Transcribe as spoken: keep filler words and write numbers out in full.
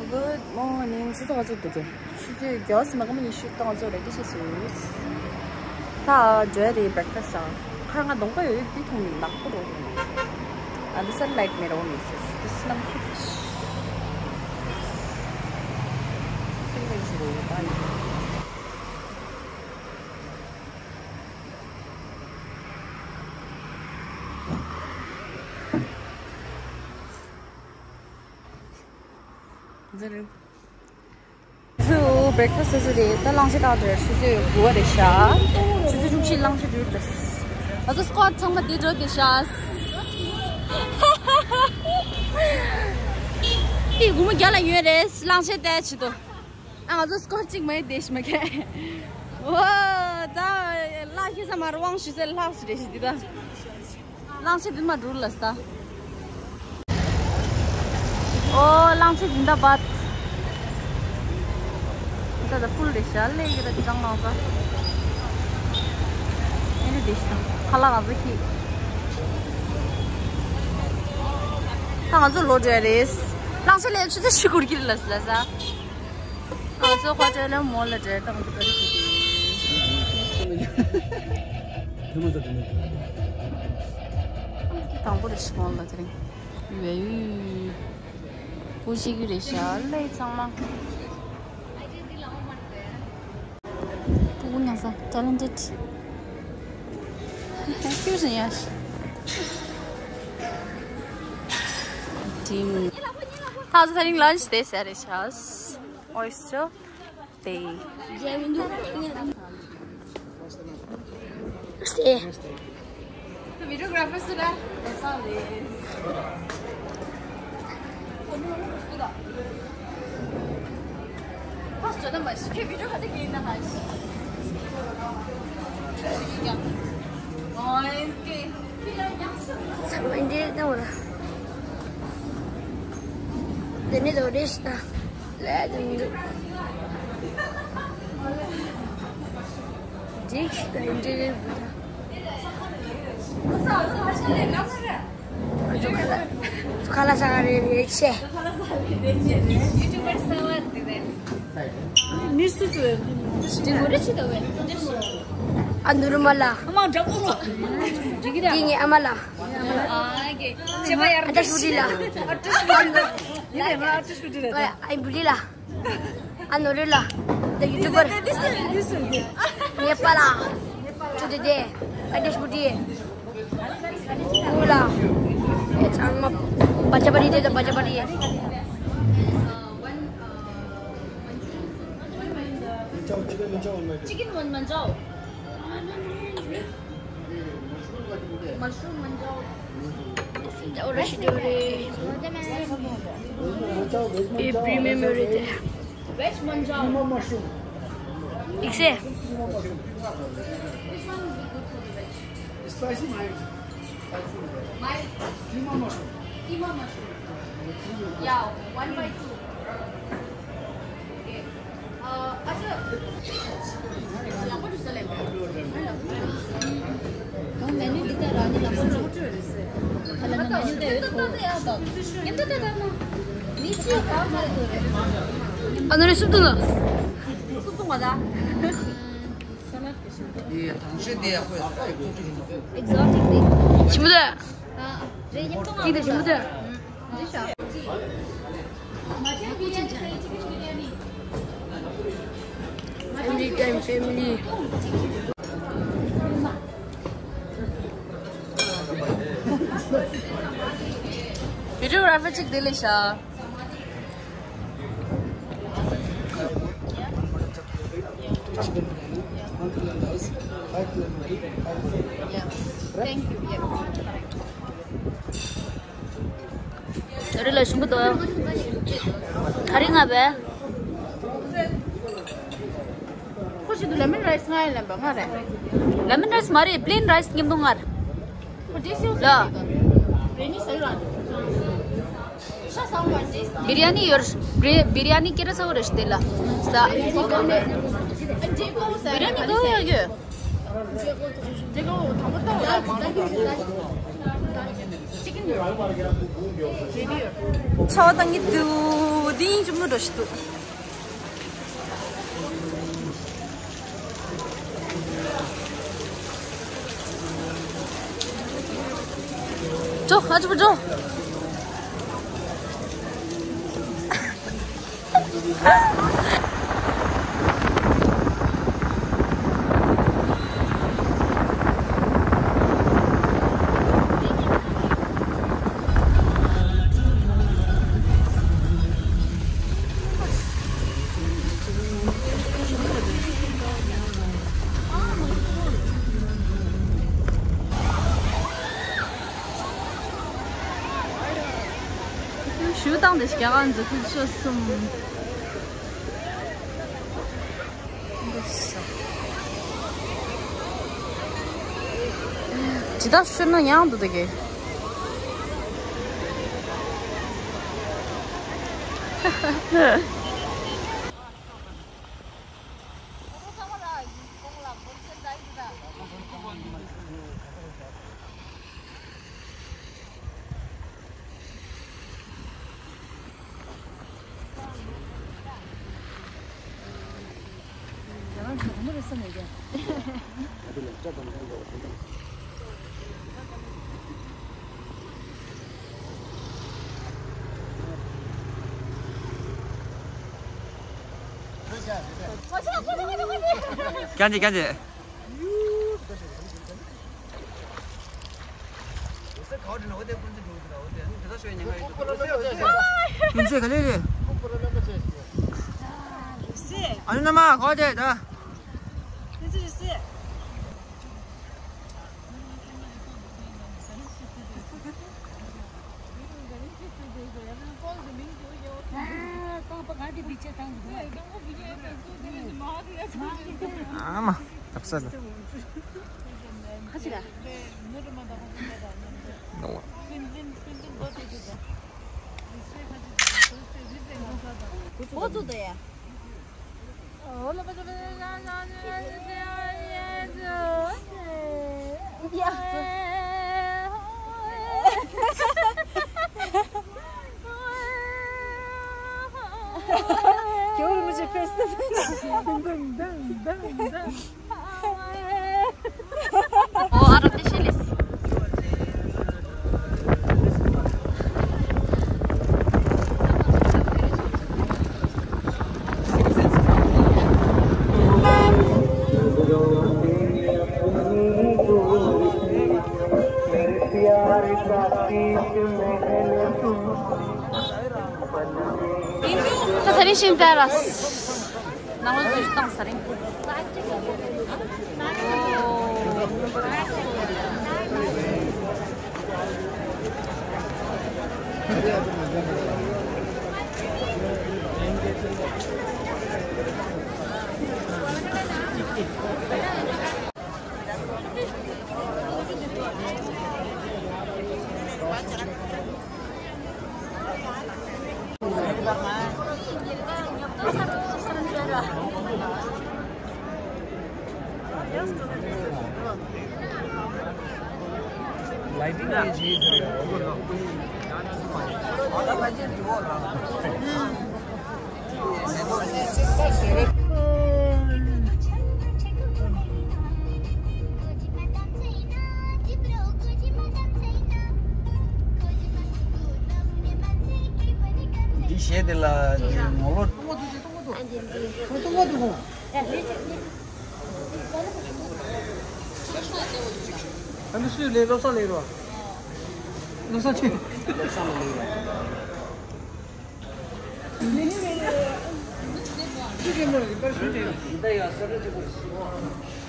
Good morning. ཆུ་ཚོད་ག་ཚོད་འདུག་གས། ཆུ་ཚོད་བརྒྱད་ཙམ་མ་གོམ་ཉི་ཤུ་སྟོང་ཚོད་རེད། འདི་ཤེས་སོང་། ད་འགྲོ་ཡ་རེད། བྷེག་ཕ་སི་ཨ། ཁ་ང་གདོང་པ་ཡོད། འདི་འཐུང་ནག་པོ་རོ། ཨ་འདི་སན་ལའིཊ་མེད་རོ་མི་སི་འདི་སྣམ་ཁུ། ཁྱིམ་ལ་ཞུ་རོ་ཡོད་པ་ཡིན། ཟེར། ཚུ་བྷེག་ཕ་སི་ཟེར་རེད། ད་གླང་ཆེན་བཏང་དེར་ཆུ་ཚོད་དགུ་པ་རེད་ཤག་ཆུ་ཚོད་བཅུ་གཅིག་གླང་ཆེན་འགྲོ་དུས། ང་ཚོ་སི་ཀོཊ་ཚང་མ་དེ་འགྲོ་དེ་ཤག་ཨི་དགུང་མོ་བརྒྱ་ལ་ཡོད་རེད། གླང་ཆེན་བལྟ་ཆེད་དུ། ཨ་ང་ཚོ་སི་ཀོཊ་གཅིག་མ་ཡིན་དེ་ཤི་མ་ཁད། ཨོ་ད་ལྷ་ཁྱེད་ས་མར་དབང་ཞུ་སའི་ལྷག་སུ་རེད་ཤི་འདི་ད། གླང་ཆེན་འདི་མ་འགྲུལ་ལ་སྟ། ཨོ་གླང་ཆེན་འདི་འདྲ་བ། འདི་ད་ཕུལ་རེད་ཤག་ལས་ཀྱི་ད་འདི་གྲང་ལངས་ས། ཨེ་ནི་དེ་ཤི་ཁ་ལག་ང་ཚོ་ཁྱི། ད་ང་ཚོ་ལོ་འདྲ་རེད། གླང་ཆེན་ལས་ཆུ་ཚོད་ཤི་ཁུར་གྱི་ལ་ལ་ས། ང་ཚོ་ཁ་བྲལ་ལ་མོ་ལ་བྲལ་དང་དུ་ག་རེ་བྱེད་ཀྱི། དང་པོ་རེ་ཞིག་མོ་ལ་དེ་རིང་ཡོད་ཡུས་པོ་ཞིག་རེ་ཤག་ལས་ཚང་མ། ཕྲུ་གུ་ཉག་ས་ཊེ་ལེན་ཊེཌ། ཁྱོད་རེད་ཡ། ཏིང་། ད་ཚོ་ད་རིང་ལན་ཆི་དེ་ཟེར་རེད་ཤག་ཨོ་ཡེ་སི་ཊར་དེ། སྟེ། ཝི་ཌི་ཡོ་གྷ་ར་ཕར་སུ་ལ། ཕར་སུ་ད་མ་ཤི་ཁེ་ཝི་ཌི་ཡོ་ག་དེ་གིན་ན་ཧ་ཤི། ཨོ་ཨེ་ཀེ། ཚང་མ་འདི་ལྟ་བུ་ལ། དེ་ནི་ལོ་རེ་ཤི་ད། ལས་དུ་འདུག་འདི་ཤི་ད་འདི་རེད་བུ་ད། ཁ་ལ་ས་ག་རེ་རེད་ཤེ། མི་སུ་སུ་རེད། ཨ་ནུ་རུ་མ་ལ། ཨ་མ་འདྲ་པོ་རོ། འདི་ངའི་ཨ་མ་ལ། ཨ་ཏ་ཤུ་ཏི་ལ། ཨ་ཏ་ཤུ་ཏི་རེད། ཨ་ཏ་ཤུ་ཏི་རེད། ཨ་བུ་ལི་ལ། ཨ་ནོ་རི་ལ། ད་ཡུ་ཊུ་པར། ངའི་པཱ་ལགས། ཆུ་ཏི་ཏི། ཨ་ཏ་ཤུ་ཏི། ཀུ་ལ། ཨེ་ཚང་མ། བ་ཅ་པ་རི་དེ་དང་བ་ཅ་པ་རི། Chicken one manjao. Mushroom manjao. Ora shi dore. E premium rete. Veg manjao. Ikse. This one will be good for the veg. Spicy mild. Mild. Keema mushroom. Keema mushroom. Yeah, one by two. Okay. Uh, अच्छा। कौन मेन्यू कितना रानी लमसम जो। खाना मेन्यू दे। कितना तो यार बात। कितना तो करना। नीचे काम करे तो रे। ཨ་ནི་སུབ་བཏུང་ལ། སུབ་བཏུང་བ་ད། ཨེ་དང་ཤོས་དེ་ཡག་པོ་ཡོད་ས་ཡོད་ཐུག་ཐུག་ཡིན་ནོ། ཨེག་ཛོ་ཊིག་དེ། ཞིམ་པོ་འདུག་ཨ་ཨ། རེད་ཡིན་གཏོང་ཨ། ཅིག་དང་ཞིམ་པོ་འདུག་འདི་ཤ། Family time, family. Videographer ཅིག་དེ་ལས་ཤ། Chicken biryani, one plain rice, five plain roti, five plain. Yeah. Thank you. Yeah. རི་ལ་ཞིམ་པོ་འདུག་ག་རེ་ང་བས། ཁོ་ཞིག་ཏུ་ལེ་མོན་རའི་སི་ང་ཡི་ལེན་པ་ང་རེད། ལེ་མོན་རའི་སི་མ་རེད། པི་ལེན་རའི་སི་མཉམ་དུ་ང་རེད། ཁོ་ཏེ་སི་ཡོད་ལ། རེ་ནི་སའི་ར། ཤ་ས་བ་ཏེ་སི། བི་རི་ཡ་ནི་ཡོད། བི་རི་ཡ་ནི་ཀེ་ར་ས་བ་རེ་ཤི་ཏེ་ལ། ས། བི་རི་ཡ་ནི་ག་ཡོད་ཡོད། ཆོ་དང་གི་དུ་དིན་ ཆི་མོ་འགྲོ་ཞིག་འདུག་འགྲོ། ཨ་ཅོ་པོ་འགྲོ། ཞུ་དང་དེ་རྒྱ་གར་འཛུགས་ཁུལ་ཆོད་གསུམ། ཇི་ལྟར་ཤོད་ན་ཡང་འདུག་དེ་གས། ཀྱང་ཅི་ཀྱང་ཅི། ཨ་ནི་མ་གོ་དེ་ད། ཨ་མ། ད་ས་ལ། ཁ་ཅིག་ལ། ནོ། འོ་ཙུ་ད་ཡ། ཁྱོད་རང་མི་ཆེ་ཕེ་སི་ཏི་བལ། ཨོ་ཨ་རབ་དེ་ཤེས་ལེས། ད་ཚ་རིང་ཤིང་རྟ་ར། ནང་ལོ་ཚུར་བཏང་ས་རིང་། འདི་གཞས་དེ་ལ་ངོ་ལོག་ཨ་འདི་འདི། ཨ་འདི་སུས་ལས་བློ་བཟང་ལས་རོ། བློ་བཟང་ཆེ། བློ་བཟང་ལས་རོ། ཅི་གེ་མོ་རེད་པར་ཞུ་ཅེ། འདི་ཡ་ས་རུ་ཅི་གོ།